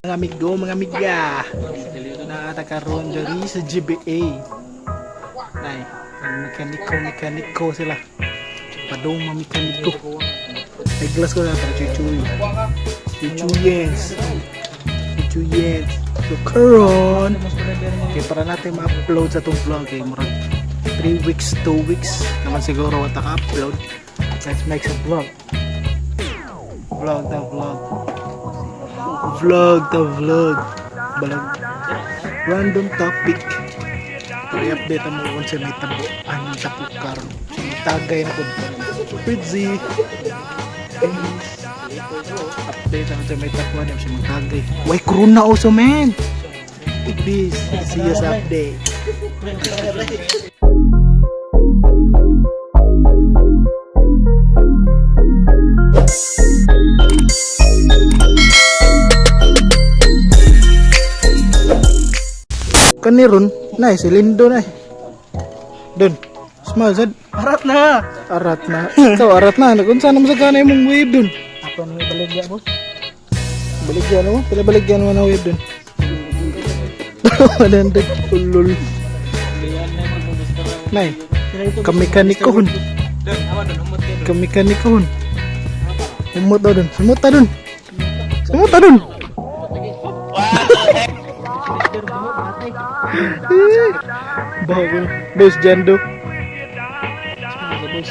Mga amigo, mga amiga. Naa ta karon diri sa GBA. Nay, ang mekaniko, mekaniko sila. Padong mga mekaniko. Ay, glass ko na para chuchuy. Chuchuyens. Chuchuyens. So karon, kay para natin ma-upload sa atong vlog kay murag 3 weeks, 2 weeks naman siguro wa ta ka-upload. Let's make some vlog. Vlog the vlog. Vlog the vlog. Balag random topic. Pero i-update mo kung sa may tabo anong tapok karon. Tagay na pud. Fritzy. Peace. Update ang sa may tapuan yung sa mga tagay. Why corona also, man? Peace. See you sa update. Kaniron, na si Lindo na. Dun. Smile sad. Arat na! Arat na. Ikaw arat na. Nagunsa naman sa kanay mong wave dun. Ako nang ibaligya, boss. Baligyan mo? Pila baligyan mo na wave dun? 100. Ulol. Nay, kamekanikon. Kamekanikon. Umot daw dun. Sumuta dun. Sumuta dun. Bago. Boss Jando. Boss.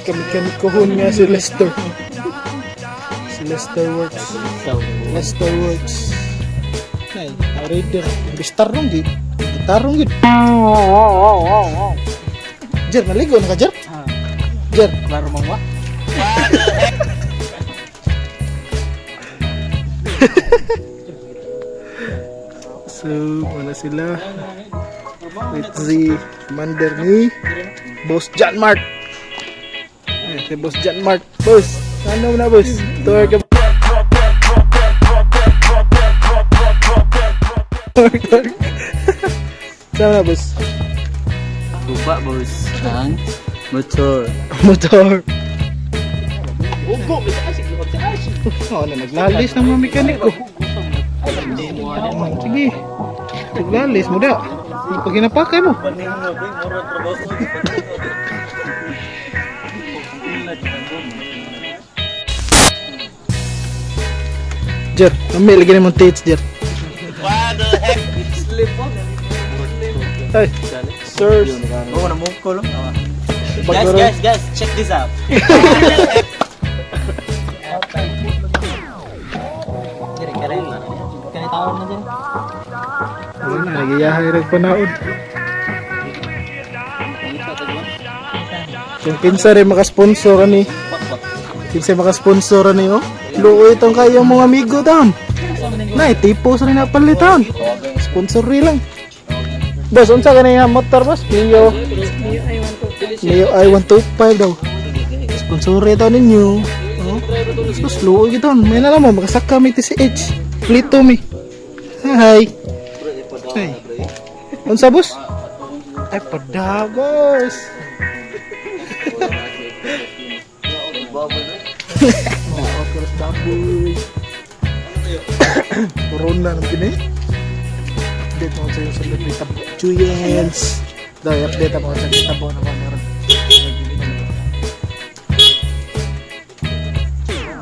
Kamekanikon nga si Lester. Si Lester Works. Lester Works. Nay, rider. Bistar rong gid. Gitarong gid. Jer, naligo na ka, Jer? Jer, Klaro mong wa? So, wala sila. With the commander ni Boss John Mark. Eh, si Boss John Mark. Boss, ano na, boss? Tour ka. Tour, tour. Sama na, boss. Guba, boss. Ang motor. Motor. Oh, na naglalis ng mga mekaniko. Sige. Naglalis mo da. Pag ginapakay mo. Jer, may lagi na mong tits, Jer. What the heck? Slip on. Ay, sirs. Oo, namove ko lang. Guys, guys, guys, check this out. Kare, kare. Kare tawag na din. Wala na, nagiyahay rin panaod. Yung kinsa rin makasponsor ani. Kinsa makasponsor ani oh. Luoy itong kayong mga amigo taon. Nay, tipo sa rin napalitan. Sponsor rin lang. Boss, unsa ka na yung motor, boss? Mio. Mio i125 daw. Sponsor rin taon ninyo. Oh. Sus, luoy gito. May na lang mo, makasaka may TCH. Plito mi. Hi. Ay. Unsa, boss? Ay, padagos. Naokros baboy. Corona nang kini. Update mo sa yung sa Lupita. Chuyens. Dahil update mo sa Lupita na meron.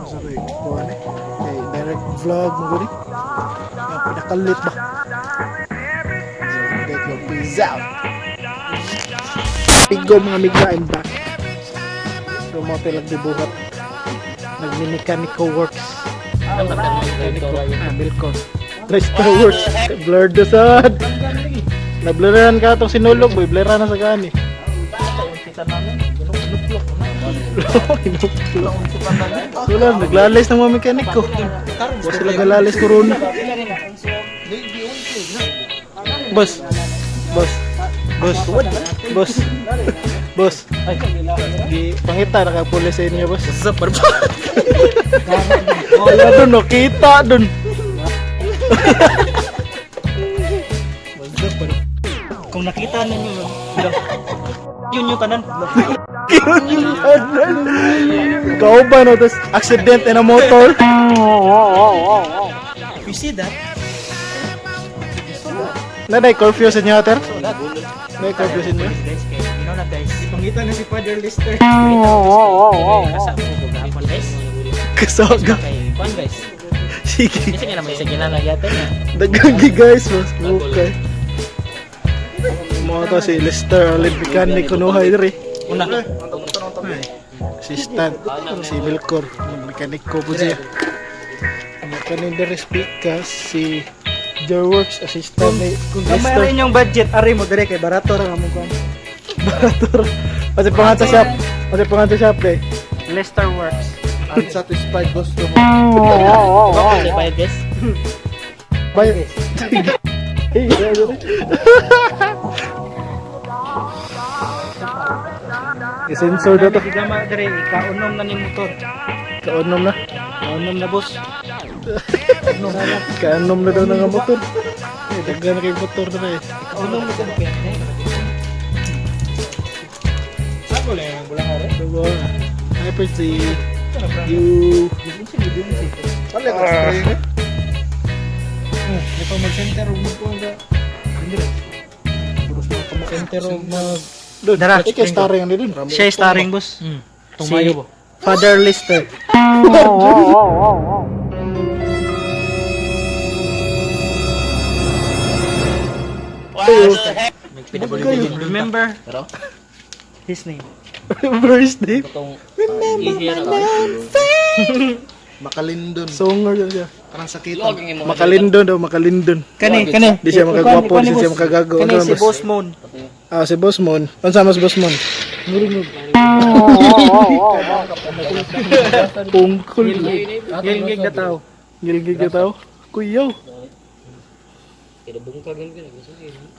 Sorry, kuha ni. Okay, direct vlog mo gani. Yung pinakalit ba? So, update mo. Peace out. Pigo mga amiga, I'm back. So, mo tilag dibuhat. Nagmi-mechanical works. Mechanical, ah, Milcon. Lester Works. Blurred na sad. Nablurran ka itong sinulog, boy. Blurran na sa gani. Wala, naglalis ng mga mekaniko. Wala sila naglalis corona. Boss. Boss. Boss. Boss. Boss. Di pangita na ka pulis sa inyo, boss. What's up, bro? Wala dun, nakita dun. What's up, bro? Kung nakita ninyo, yun yung tanan. Kauban no, tas accident in a motor. You see that? Na day curfew sa inyo, Ter? Nay curfew sa inyo? Guys, kay you know na, guys. Pangita na si Father Lister. Kasa mo ko gahapon, guys. Kasaga. Kay kuan, guys. Sige. Kasi nga naman sa ginalagatan na. Daghang gi, guys, mas okay. Mo to si Lester ang lead mechanic kunuhay diri. Una. Ay, assistant si Milcor, mekaniko po siya. Ang kanin diri speaker si Jerworks assistant ni Kung gamay Lester. rin yung budget, ari mo dire kay barato ra mo kuan. Barator. Pati pangat sa shop. Pati pangat sa shop eh. Lester Works. Unsatisfied customer. Diba kung sa guys? Bye. I-sensor na to. Gama dire ikaunom na ni motor. Kaunom na. Kaunom na, boss. Kaunom na daw ng motor. Eh, daghan na kay motor na eh. Ikaunom na sa bukid. Sako lang ang bulang ari. Diba? Hyper Z. You. Wala ka spray eh. Di pa mag-center og magkuan ka. Hindi. Mag-center og mag Doon. Dara, Ikaw starring ano dun. Siya starring, boss. Tumayo ba? Father Lister. Remember his name. First name. Remember. Makalindon. Songer daw siya. Parang sakitan. Makalindon daw, makalindon. Kani, kani. Di siya makagwapo, di siya makagago. Kani Ano si boss? Boss Moon. Ah, si Boss Mon. Unsa mas Boss Mon? Tungkol. Gilgig na tao. Gilgig ka tao. Kuyaw.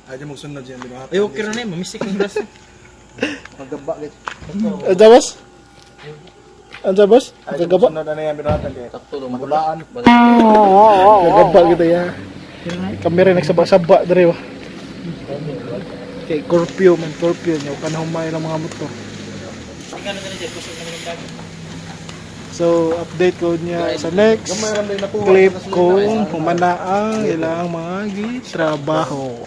Ayaw mo sunod yan, di ba? Ay, okay na eh. Mamisik ng glass. Magaba guys. Unsa boss? Unsa boss? Ayaw mo Kagaba? sunod ano yan binuhatan kay. Magulaan. Kagaba kita ya. Kami rin nagsaba-saba diri ba. Kay Corpio man, Corpio nyo kanahong may ilang mga motor. So, update ko niya sa next Gamay ram din nakuha. clip kung humana ang ilang mga gitrabaho.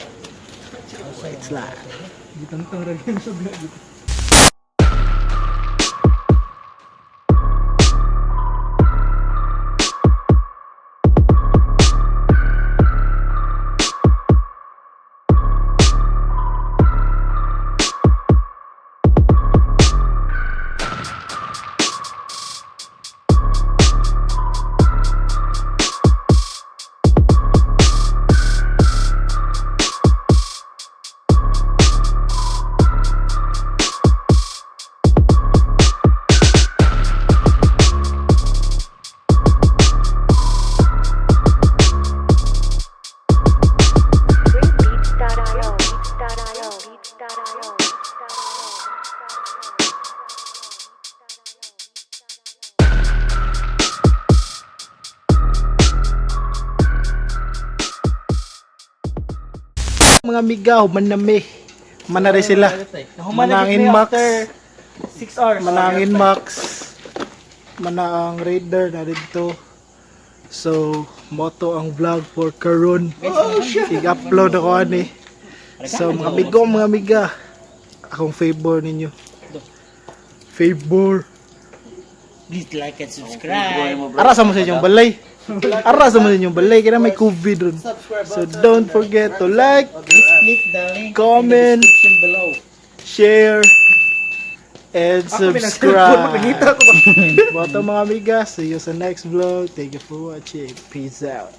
Wait lang. Beats.io. Beats.io. Beats.io. Mga amiga, humanami. Manare sila. Nahuman Manangin na Max. after 6 hours. Manangin Max. Manaang Raider na dito. So, moto ang vlog for karon. Oh, shit. I-upload ako ani. So, mga amigo, mga amiga, akong favor ninyo. Favor. Please like and subscribe. Ara sa mo sa inyong balay. Ara sa mo sa inyong balay kaya may COVID ron. So don't forget to like, Please click the link comment, in the description below. share, and subscribe. Makita ko ba? Boto mga amiga, see you sa next vlog. Thank you for watching. Peace out.